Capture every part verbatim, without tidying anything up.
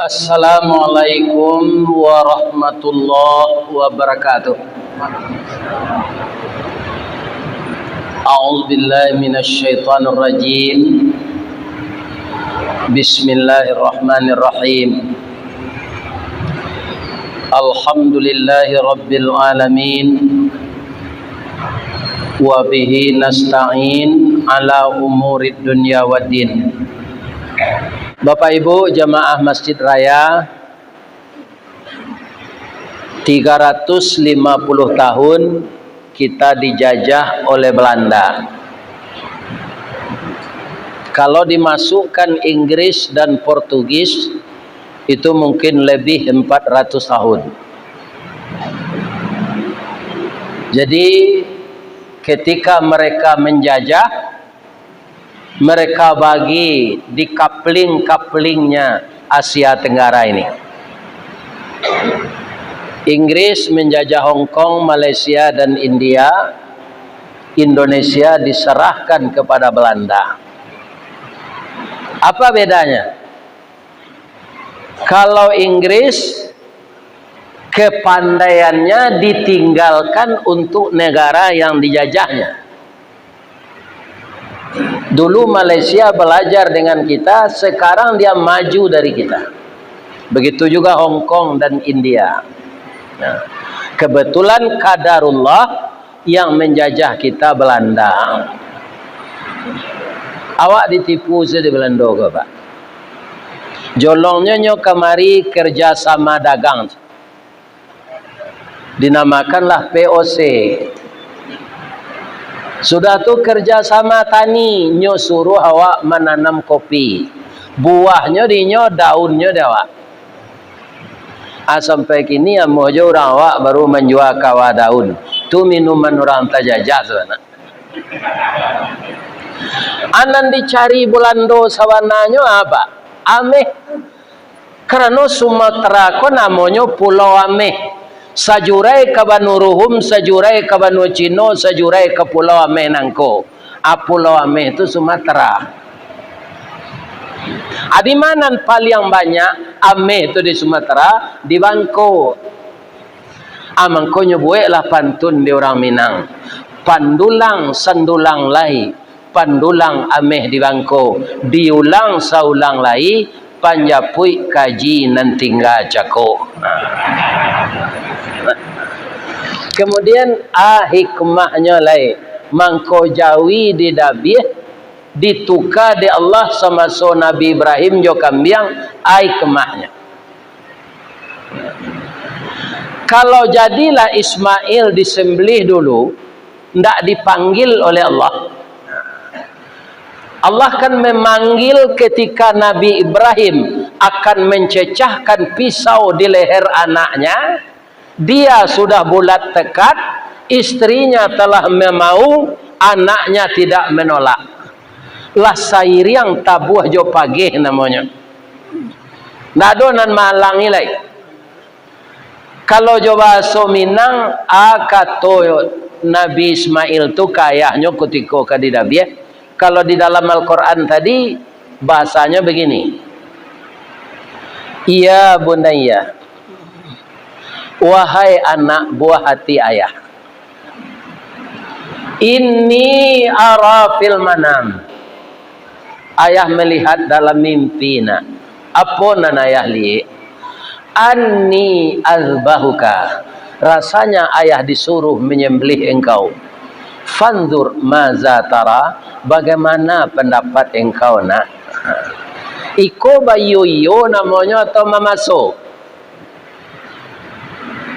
Assalamualaikum warahmatullahi wabarakatuh. A'udzubillahi minasyaitonirrajim. Bismillahirrahmanirrahim. Alhamdulillahi rabbil alamin. Wa bihi nasta'in ala umurid dunya waddin. Bapak Ibu jamaah Masjid Raya, tiga ratus lima puluh tahun kita dijajah oleh Belanda. Kalau dimasukkan Inggris dan Portugis, itu mungkin lebih empat ratus tahun. Jadi, ketika mereka menjajah, mereka bagi di kapling-kaplingnya Asia Tenggara ini. Inggris menjajah Hong Kong, Malaysia, dan India. Indonesia diserahkan kepada Belanda. Apa bedanya? Kalau Inggris, kepandaiannya ditinggalkan untuk negara yang dijajahnya. Dulu Malaysia belajar dengan kita, sekarang dia maju dari kita. Begitu juga Hong Kong dan India. Nah, kebetulan qadarullah, yang menjajah kita Belanda. Awak ditipu sajo di Belanda ko, Pak. Jolongnyo nyo kamari kerja sama dagang. Dinamakanlah P O C. Sudah tu kerja sama tani, nyo suruh awak mananam kopi. Buahnyo di inyo, daunnyo di awak. Ah, sampai kini amuah jo urang awak baru manjua kawa daun. Tu minuman urang tajajah tu, nak. A nan dicari Bulando sabananyo apa? Ameh. Karano Sumatera ko namonyo Pulau Ameh. Sajurai ka banua Ruhum, sajurai ka banua Cino, sajurai ka Pulau Ameh nangko. A, Pulau Ameh tu Sumatera. A, di ma nan paliang banyak ameh tu di Sumatera? Di Bangko. A, mangkonyo buweklah pantun di urang Minang. Pandulang sandulang lai, pandulang ameh di Bangko, diulang saulang lai, panjapuik kaji nan tingga cako. Kemudian, a, hikmahnyo lai, mangko jawi di Dabiah, dituka dek Allah samaso Nabi Ibrahim jo kambiang, a, hikmahnyo. Kalau jadilah Ismail disembelih dulu, ndak dipanggil oleh Allah, Allah kan memanggil ketika Nabi Ibrahim akan mencecahkan pisau di leher anaknya, dia sudah bulat tekad, istrinya telah memau, anaknya tidak menolak. Lah sairiang tabuah jo pageh namonyo. Ndak ado nan maalangi lai. Kalau jo bahaso Minang, a, kato Nabi Ismail tu ka ayahnyo kutiko ka di Dabiah, kalau di dalam Al-Quran tadi, bahasanyo begini, "Ya bunayya, wahai anak buah hati ayah, inni ara fil manam, ayah melihat dalam mimpi, nak." Apo nan ayah liek? "Anni azbahuka, rasanya ayah disuruh menyembelih engkau. Fanzur maza tara, bagaimana pendapat engkau, nak?" Iko baiyo-iyo namonyo atau mamaso?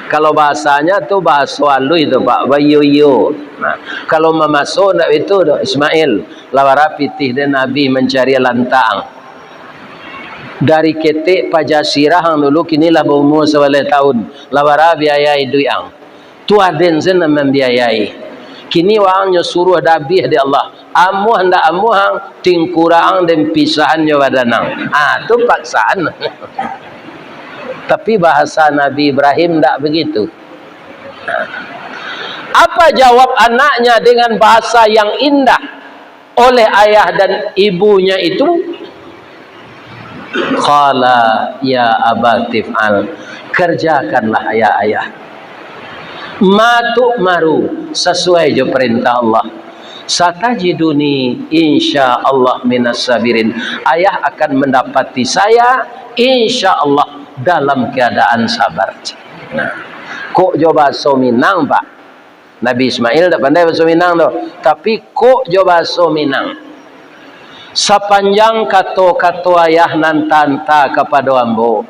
Kalau bahasanya tu bahaso aluih tu, Pak, baiyo-iyo. Nah, kalau mamaso ndak itu doh, Ismail, lah bara pitih den Nabi mancari lantang. Dari ketek paja sirah ang dulu, kini lah baumua sabaleh taun, lah bara biaya iduik ang. Tu aden sen nan mambiayai. Kini waang nyo suruah Dabiah dek Allah. Amuah ndak amuah ang, tingkuraang den pisahan jo badan ang. Ah, tu paksaan. Tapi bahasa Nabi Ibrahim ndak begitu. Apa jawab anaknya dengan bahasa yang indah oleh ayah dan ibunya itu? Qala ya abati fa'al, kerjakanlah ya ayah. Ma tu'maru, sasuai jo parentah Allah. Satajiduni insya Allah minas sabirin. Ayah akan mendapati saya insya Allah dalam keadaan sabar. Nah, kok jo bahaso Minang, Pak? Nabi Ismail dak pandai bahaso Minang tu, tapi kok jo bahaso Minang. Sapanjang kato-kato ayah nan taanta kapado ambo,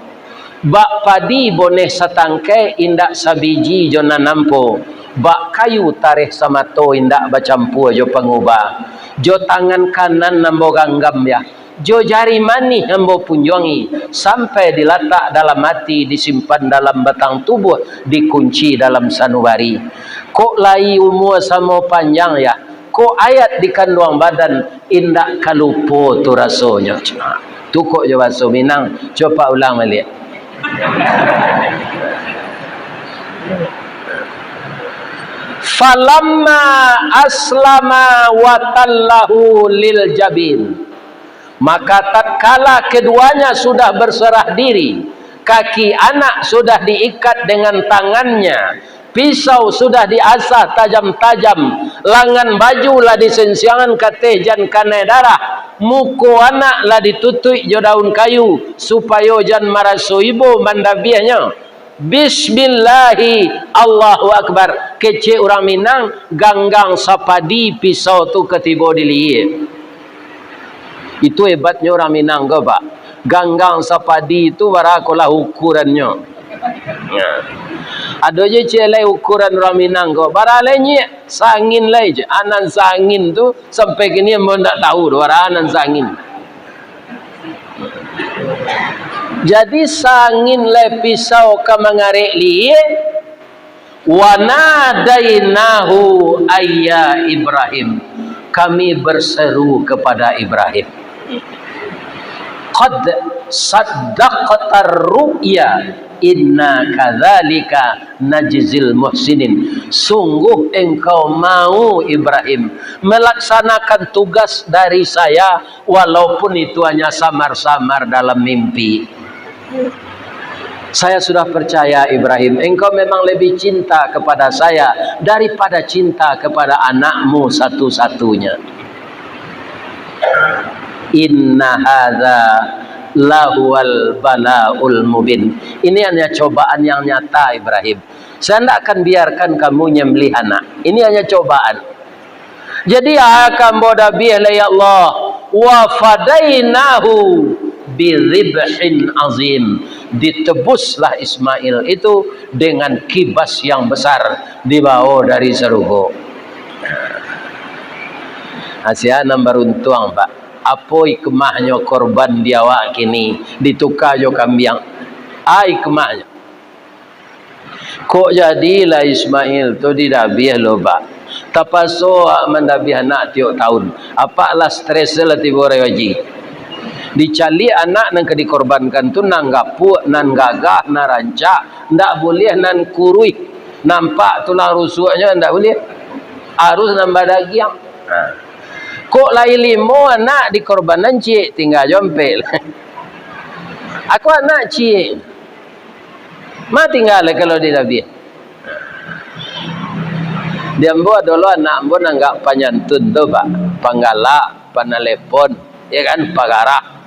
bak padi boneh satangkai indak sabiji jo nan ampo, bak kayu tareh samato indak bacampua jo pangubah, jo tangan kanan ambo ganggam, yah, jo jari manih ambo punjuangi, sampai dilatak dalam ati, disimpan dalam batang tubuah, dikunci dalam sanubari. Kok lai umua samo panjang, yah, kok ayat di kanduang badan, indak ka lupo tu rasonyo. Tu kok jo bahaso Minang, cubo Pak ulang baliak. Falamma aslama wa tallahu lil jabin. Maka tatkala keduanya sudah berserah diri, kaki anak sudah diikat dengan tangannya, pisau sudah diasah tajam-tajam, langan baju lah disensiangan ka ateh jan kanai darah, muko anak lah ditutuik jo daun kayu, supayo jan maraso ibo mandabiahnyo. Bismillahi, Allahu Akbar. Kecek urang Minang, ganggang sapadi pisau tu ka tibo di lihia. Itu hebatnyo urang Minang ko, Pak. Ganggang sapadi tu bara ko lah ukurannyo. Nah. Ado je ciek lai ukuran urang Minang ko. Bara lai nyiak, sangin lai je. Anan sangin tu sampai kini ambo ndak tahu tu, bara anan sangin. Jadi, sangin lai pisau ka mangarek lihia, wa nadainahu ayya Ibrahim, kami berseru kepada Ibrahim, qad saddaqtar ru'ya, inna kadzalika najzil muhsinin, sungguh engkau mau, Ibrahim, melaksanakan tugas dari saya, walaupun itu hanya samar-samar dalam mimpi. Saya sudah percaya, Ibrahim, engkau memang lebih cinta kepada saya daripada cinta kepada anakmu satu-satunya. Inna hadza lahuwal balaul mubin. Ini hanya cobaan yang nyata, Ibrahim. Saya ndak akan biarkan kamu nyembelih anak. Ini hanya cobaan. Jadi, ah, ka ambo dabiah lah, ya Allah. Wa fadainahu bidzibhin azim. Ditebuslah Ismail itu dengan kibas yang besar dibawa dari sarugo. Asia nan baruntuang, Pak. Apo hikmahnyo korban di awak kini dituka jo kambiang? Ah, hikmahnyo. Kok jadilah Ismail tu didabiah lo, Pak? Tapaso awak mandabiah anak tiok taun. Apak lah stres lah tibo rai haji. Dicaliak anak nan ka dikorbankan tu nan gapuak, nan gagah, nan rancak, ndak buliah nan kuruih. Nampak tulang rusuknyo ndak buliah. Harus nan badagiang. Ha. Kok lai limo anak dikorbankan ciek, tingga jo ampek. Aku anak ciek. Ma tingga lai kalau didabiah. Di ambo ado lo anak ambo nan agak panyantun tu, Pak. Panggalak, panalepon, ya kan, pagarah.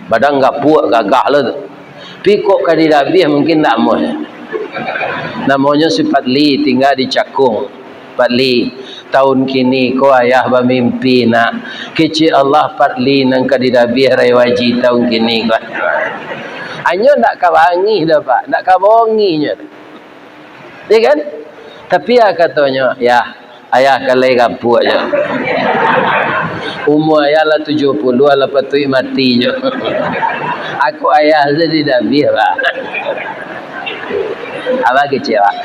Badan gapuak, gagah lo tu. Tapi kok ka didabiah mungkin ndak amuah. Namonyo si Padli, tingga di Cakung. Padli, taun kini ko ayah bamimpi, nak. Kecek Allah, Padli nan ka didabiah rai haji taun kini ko. Anyo ndak ka bangih doh, Pak. Ndak ka bongihnyo. Ya kan? Tapi ya katonyo, ya, ayah ka lai gapuak jo. Umua ayah lah tujuah puluah, lah patuik mati jo. Aku ayah sajo didabiah, Pak. Abah kecek, Pak.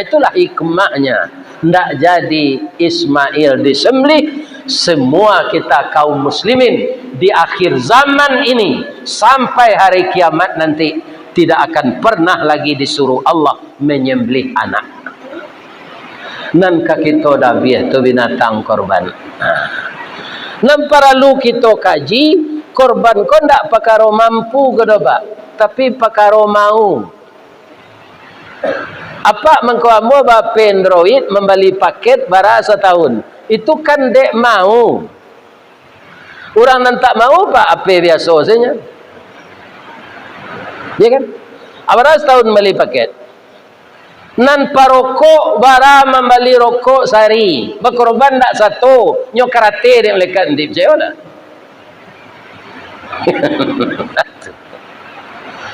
Itulah hikmahnya. Ndak jadi Ismail disembelih, semua kita kaum muslimin di akhir zaman ini sampai hari kiamat nanti tidak akan pernah lagi disuruh Allah menyembelih anak. Nan ka kito dabiah tu binatang korban. Nah. Nan paralu kito kaji, Korban ko ndak pakaro mampu ko doh, Pak, tapi pakaro mau. Apak mangko ambo ba-P Android mambali paket bara satahun. Itu kan dek mau. Urang nan tak mau, Pak, A P biaso sajo. Ya kan? Bara satahun mambali paket. Nan parokok bara mambali rokok sahari, bakorban ndak sato, nyo karate dek malaikat, enti picayo ndak?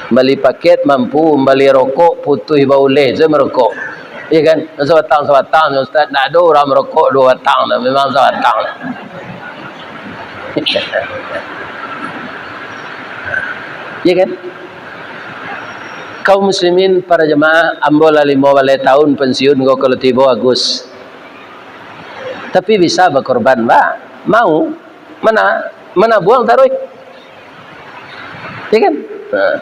Bali paket mampu, bali rokok putuih bauleh, saya marokok. Iya kan? Sabatang-sabatang, Ustaz, ndak ado urang marokok duo batang dah, memang sabatang. Iya kan? Kaum muslimin, para jamaah, ambo lah limo baleh tahun pensiun ko, kalau tibo Agus. Tapi bisa bakorban, Pak. Mau. Mana, manabuang taruih. Ya kan? Nah.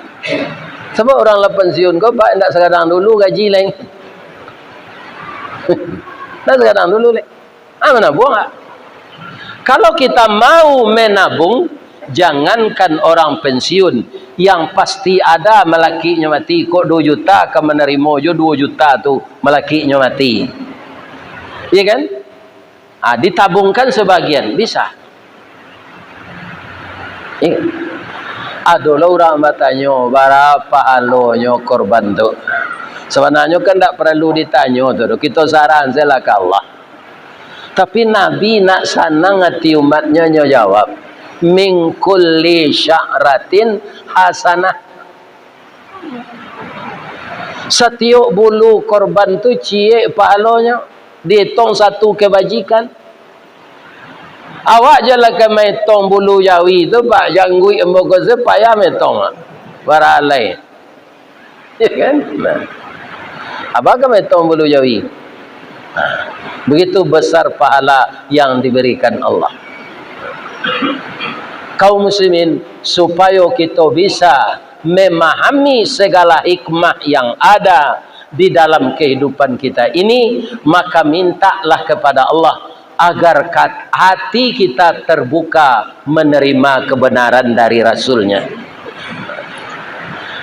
Sabab urang lah pensiun ko, Pak, ndak sagadang dulu gaji lain. Ndak sagadang dulu lain. Ah, manabuang, ah. Kalau kita mau menabung, jangankan orang pensiun, yang pasti ada malakiknyo mati, kok duo juta ka manarimo jo duo juta tu malakiknyo mati. Iya kan? Ah, ditabungkan sebagian, bisa. Iya. Adolah urang batanyo, bara pahalonyo korban tu? Sabananyo kan ndak paralu ditanyo tu, kito sarahan sajolah ka Allah. Tapi Nabi nak sanang ati umatnyo, nyo jawab, "Min kulli sya'ratin hasanah." Satiok bulu korban tu ciek pahalonyo, dietong satu kebajikan. Awak jan lah ka maetong bulu jawi tu, Pak, jangguik ambo ko se payah maetong, Pak. Bara alai. Ya kan? Nah. Apak ka maetong bulu jawi. Nah. Begitu besar pahala yang diberikan Allah. Kaum muslimin, supayo kito bisa memahami segala hikmah yang ada di dalam kehidupan kita ini, maka mintalah kepada Allah agar kat-, hati kita terbuka menerima kebenaran dari Rasul-Nya.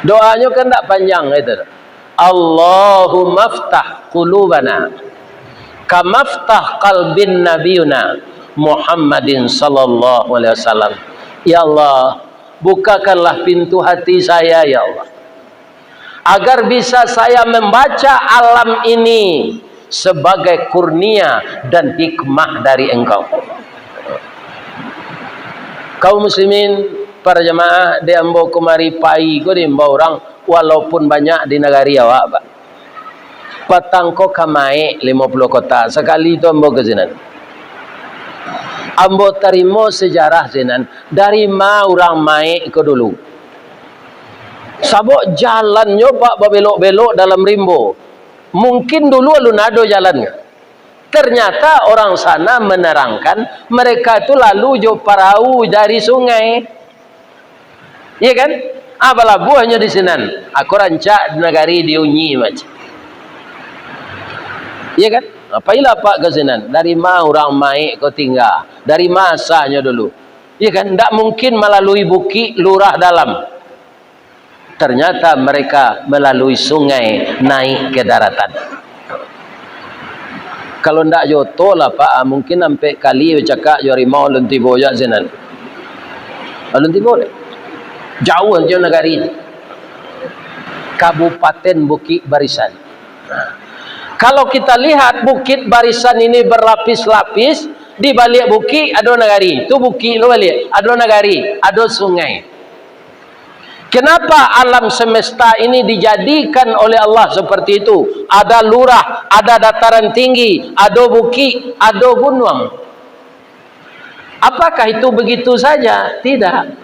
Doanyo kan ndak panjang itu. "Allahummaftah qulubana kamaftah qalbin nabiyuna Muhammadin sallallahu alaihi wasallam." Ya Allah, bukakanlah pintu hati saya, ya Allah, agar bisa saya membaca alam ini sebagai kurnia dan hikmah dari Engkau. Kaum muslimin, para jamaah, di ambo kamari pai ko diimbau urang, walaupun banyak di nagari awak, Pak. Patang ko ka Maek limo puluah kota, sakali tu ambo ka sinan. Ambo tarimo sejarah sinan, dari ma urang Maek ko dulu. Sabab jalannyo, Pak, babelok-belok dalam rimbo. Mungkin dulu alun ado jalannyo. Ternyata orang sana menerangkan, mereka tu lalu jo parau dari sungai. Iya kan? Ah, balabuahnyo di sinan. Ako rancak di nagari di Unyi macam. Iya kan? Ah, pailah Pak ka sinan. Dari ma urang Maek ko tingga? Dari ma asanyo dulu? Iya kan? Ndak mungkin malalui bukik lurah dalam. Ternyata mereka melalui sungai naik ke daratan. Kalau ndak jo oto lah, Pak, ah, mungkin ampek kali bacakak jo harimau alun tibo jak sinan. Alun tibo deh. Jauah jo nagari. Kabupaten Bukik Barisan. Kalau kita lihat Bukit Barisan ini berlapis-lapis, di baliak bukik ado nagari. Tu bukik tu baliak, ado nagari, ado sungai. Kenapa alam semesta ini dijadikan oleh Allah seperti itu? Ada lurah, ada dataran tinggi, ado bukik, ado gunuang. Apakah itu begitu saja? Tidak.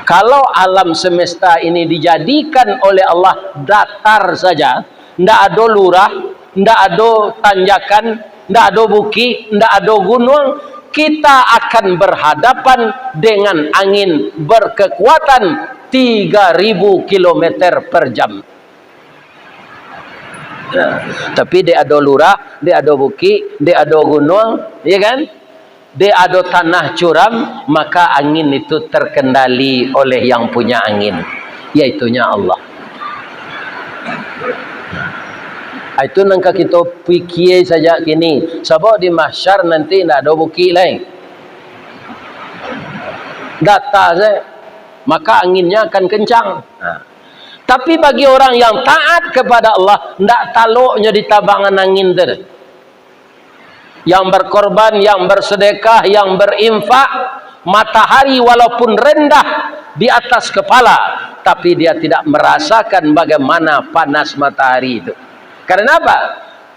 Kalau alam semesta ini dijadikan oleh Allah datar saja, ndak ado lurah, ndak ado tanjakan, ndak ado bukik, ndak ado gunuang, kita akan berhadapan dengan angin berkekuatan tiga ribu kilometer per jam. Nah, tapi dek ado lurah, dek ado bukik, dek ado gunuang, ya kan? Dek ado tanah curam, maka angin itu terkendali oleh yang punya angin, yaitunyo Allah. Itu nan ka kito pikia sajak kini, sabab di mahsyar nanti ndak ado bukik lai. Data saja, maka anginnya akan kencang. Nah. Tapi bagi orang yang taat kepada Allah, ndak taloknyo di tabangan angin tu. Yang berkorban, yang bersedekah, yang berinfak, matahari walaupun rendah di atas kepala, tapi dia tidak merasakan bagaimana panas matahari itu. Karena apa?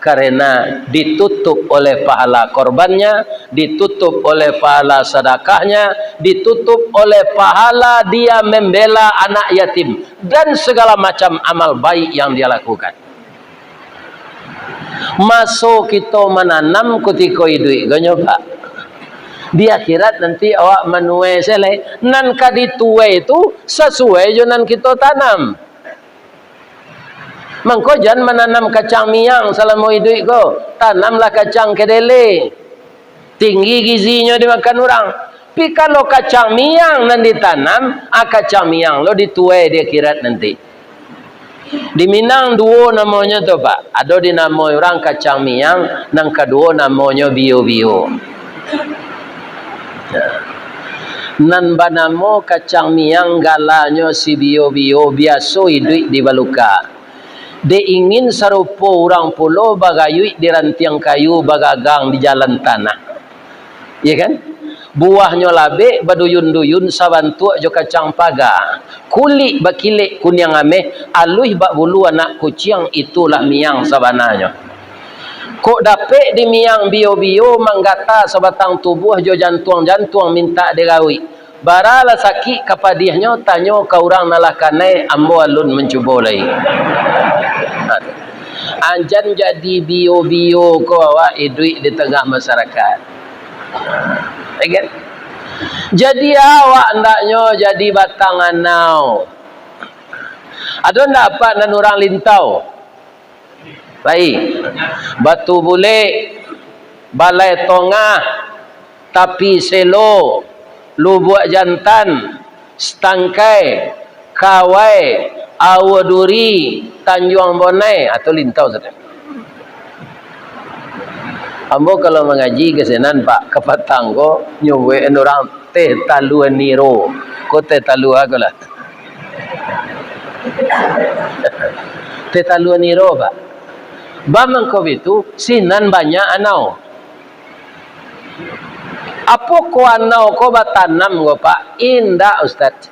Karena ditutup oleh pahala korbannya, ditutup oleh pahala sedekahnya, ditutup oleh pahala dia membela anak yatim, dan segala macam amal baik yang dia lakukan. Maso kito mananam kutiko iduik ko nyo, Pak. Di akhirat nanti awak manuai se lai. Nan ka dituai tu sasuai jo nan kito tanam. Mangko jan mananam kacang miang salamo iduik ko. Tanamlah kacang kedele. Tinggi gizinyo dimakan urang. Tapi kalau kacang miang nan ditanam, ah, kacang miang lo dituai di akhirat nanti. Di Minang duo namonyo tu, Pak. Ado dinamoi urang kacang miang, nan kaduo namonyo bio-bio. Nan banamo kacang miang galanyo si bio-bio biaso iduik di baluka. Dek ingin sarupo urang pulo bagayuik di rantiang kayu bagagang di jalan tanah. Iya kan? Buahnyo labek baduyun-duyun sabantuak jo kacang paga. Kulik bakilek kuniang ameh, aluih bak bulu anak kuciang, itulah miang sabananyo. Kok dapek di miang bio-bio manggata sabatang tubuah jo jantuang-jantuang mintak dirawik. Baralah sakik ka padiahnyo, tanyo ka urang nan lah kanai, ambo alun mancubo lai. Anjan jadi bio-bio ko awak iduik di tangah masyarakat. Ya kan? Jadi awak andaknyo jadi batang anau. Ado ndak apak nan urang Lintau? Baik. Batu Bulek, Balai Tongah, Tapi Selo, Lubuak Jantan, Setangkai, Kawai, Aua Duri, Tanjuang Bonai, atau Lintau sajo. Ambo kalau mangaji ka sinan, Pak, ka patang ko, nyobuik urang Teh Talua Niro. Ko teh talua ko lah. Teh talua niro, Pak. Bamangko bitu, sinan banyak anau. Apo ko anau ko batanam ko, Pak? Indak, Ustaz.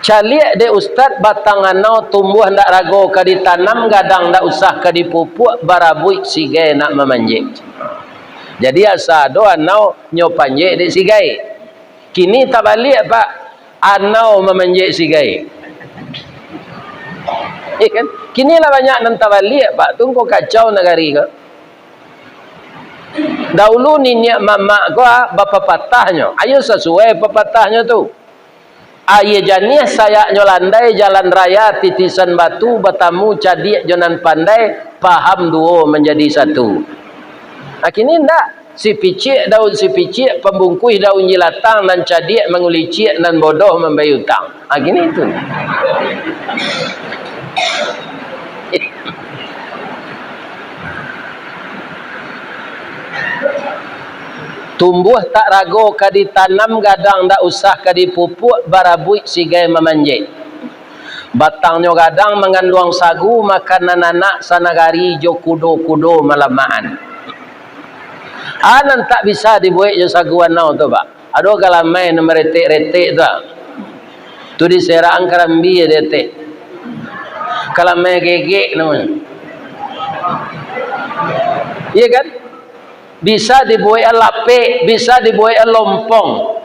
Caliak dek Ustaz, batang anau tumbuah ndak rago ka ditanam, gadang ndak usah ka dipupuak, barabuik sigai nak mamanjek. Jadi asa ado anau nyo panjek dek sigai. Kini tabaliak, Pak. Anau mamanjek sigai. Eh, kan? Kini lah banyak nan tabaliak, Pak. Tu ko kacau nagari ko. Dahulu niniak mamak ko, ah, bapapatahnyo. Ayo sasuai papatahnyo tu. Aia janiah sayaknyo landai, jalan raya titisan batu, batamu cadiak jo nan pandai, paham duo manjadi satu. Ah, kini ndak. Sipiciak daun sipiciak, pambungkuih daun jilatang, nan cadiak mangulicik, nan bodoh mambayar utang. Ha, kini itu. Tumbuah tak rago ka ditanam, gadang ndak usah ka dipupuak, barabuik sigai mamanjek. Batangnyo gadang manganduang sagu, makanan anak sanagari jo kudo-kudo malamahan. A nan tak bisa dibuek jo sagu anau tu, Pak. Ado kalamai nan maretek-retek tu, ah. Tu diseraan karambia di ateh. Kalamai gegek namonyo. Iya kan? Bisa dibuek lapek, bisa dibuek lompong.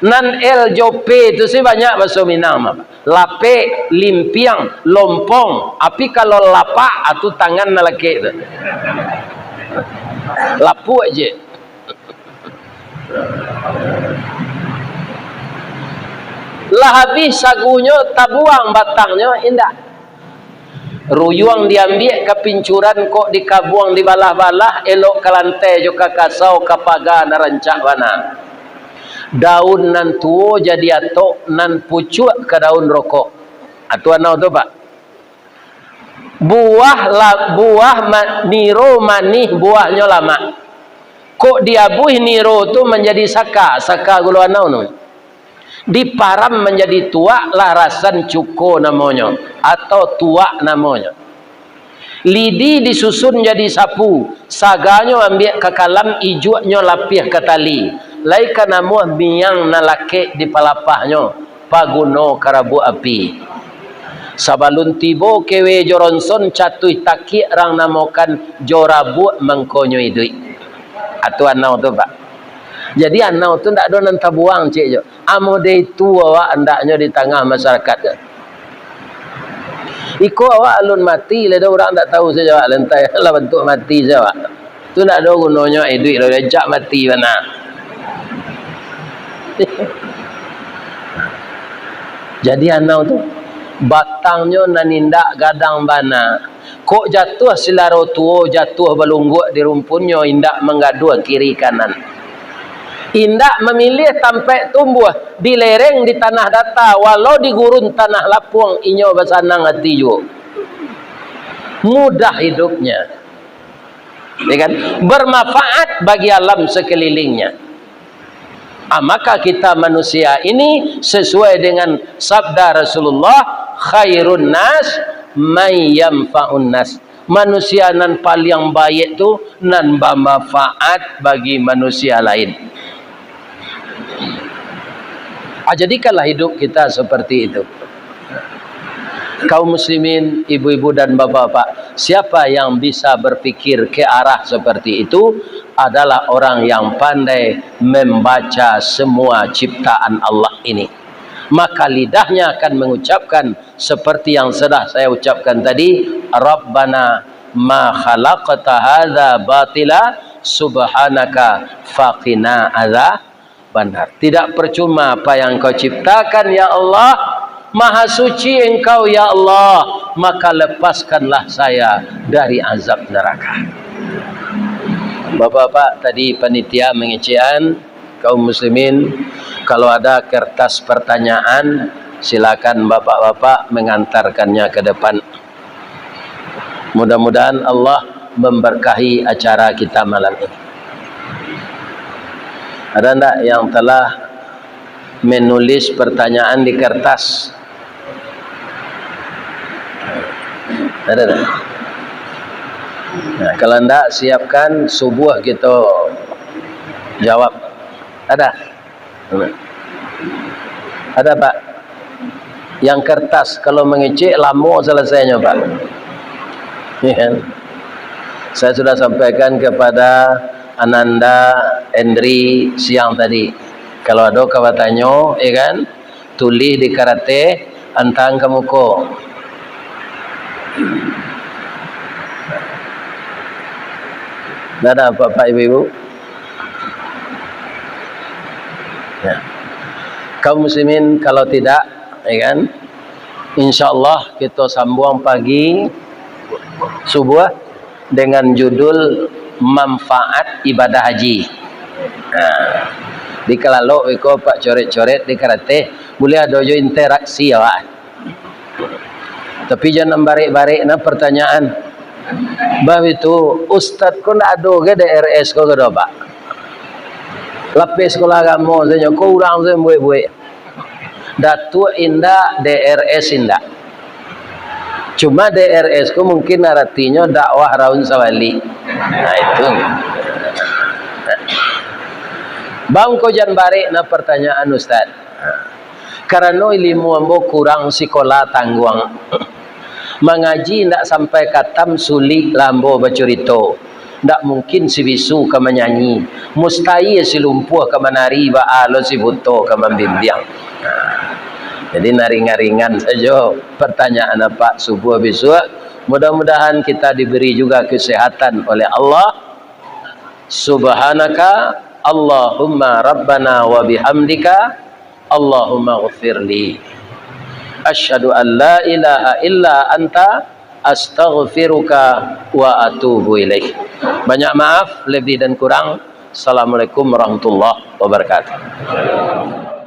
Nan L jo P tu sih banyak baso Minang mah. Lapek, limpiang, lompong. Tapi kalau lapak, ah, tu tangan nan lakek tu. Lapuak je. Lah habih sagunyo tabuang batangnyo, indak. Ruyuang diambiak ka pincuran, kok dikabuang dibalah-balah, elok ka lantai jo ka kasau, ka paga nan rancak bana. Daun nan tuo jadi atok, nan pucuak ka daun rokok. Atu anau tu, Pak. Buah la-, buah ma-, niro manih, buahnyo lamak. Kok diabuih niro tu manjadi saka, saka gulo anau tu. Diparam manjadi tuak, lah rasan cuko namonyo, atau tuak namonyo. Lidi disusun jadi sapu, saganyo ambiak ka kalam, ijuaknyo lapiah ka tali, lai ka namuah miang nan lakek di palapahnyo, paguno ka rabuak api. Sabalun tibo kewe jo ronson, catuih takiak rang namokan, jo rabuak mangkonyo iduik. Atu anau tu, Pak. Jadi anau tu ndak ado nan tabuang, cek jo. Amo deh itu awak andaknyo di tangah masyarakat tu. Iko awak alun mati lai doh, urang ndak tahu sajo awak, lantai lah bantuak mati sajo awak. Tu ndak ado gunonyo iduik lai, rancak mati bana. Jadi anau tu, batangnyo nan indak gadang bana. Kok jatuah silaro tuo, jatuah balungguak di rumpunnyo, indak manggaduah kiri kanan. Indak mamiliah tampaik tumbuah, di lereng, di tanah data, walau di gurun tanah lapuang, inyo basanang ati juo. Mudah hidupnya. Ya kan? Bermanfaat bagi alam sekelilingnya. Ah, maka kita manusia ini sesuai dengan sabda Rasulullah, "Khairun nas may yanfa'un nas." Manusia nan paliang baiak tu nan bamanfaat bagi manusia lain. Ah, jadikanlah hidup kita seperti itu. Kaum muslimin, ibu-ibu dan bapak-bapak, siapa yang bisa berpikir ke arah seperti itu adalah orang yang pandai membaca semua ciptaan Allah ini. Maka lidahnya akan mengucapkan seperti yang sudah saya ucapkan tadi, "Rabbana ma khalaqta hadza batila, subhanaka faqina adzabannar." Tidak percuma apa yang Engkau ciptakan, ya Allah. Maha suci Engkau, ya Allah. Maka lepaskanlah saya dari azab neraka. Bapak-bapak, tadi panitia mengecekan, kaum muslimin, kalau ada kertas pertanyaan, silakan bapak-bapak mengantarkannya ke depan. Mudah-mudahan Allah memberkahi acara kita malam ini. Ada ndak yang telah menulis pertanyaan di kertas? Ada ndak? Nah, kalau ndak, siapkan, subuh kita jawab. Ada? Ada, Pak? Yang kertas, kalau mangecek, lamo selesainyo, Pak. Ya kan? Saya sudah sampaikan kepada Ananda, Andri, siang tadi. Kalau ado ka batanyo, ya kan, tulih di karateh, antang ka muko. Ndak ada, Bapak, Ibu-ibu? Ya. Kaum muslimin, kalau tidak, ya kan, insya Allah kita sambung pagi subuh dengan judul manfaat ibadah haji. Nah, di kalalok beko Pak coret-coret di karateh, buliah ado jo interaksi awak. Tapi jan barek-barek na pertanyaan. Bah itu, ustaz ko ndak ado ge D R S ko, kado Pak. Lapeh sekolah agamo sajo, ko urang sajo buek-buek. Datuak indak, D R S indak. Cuma D R S ko mungkin aratinyo dakwah raun sabalik. Nah, itu. Bang ko jan barek na pertanyaan ustaz. Karano ilimu ambo kurang, sikola tangguang. Mangaji indak sampai katam, sulik lah ambo bacurito. Ndak mungkin si bisu ka manyanyi, mustahil si lumpuah ka manari, baa lo si buto ka mambimbiang. Jadi, naringan-ringan sajo pertanyaan apak subuh bisuak. Mudah-mudahan kita diberi juga kesehatan oleh Allah. Subhanaka Allahumma Rabbana wa bihamdika, Allahumma ghfirli. Asyhadu an la ilaha illa anta, Astaghfiruka wa atubu ilaik. Banyak maaf, lebih dan kurang. Assalamualaikum warahmatullahi wabarakatuh.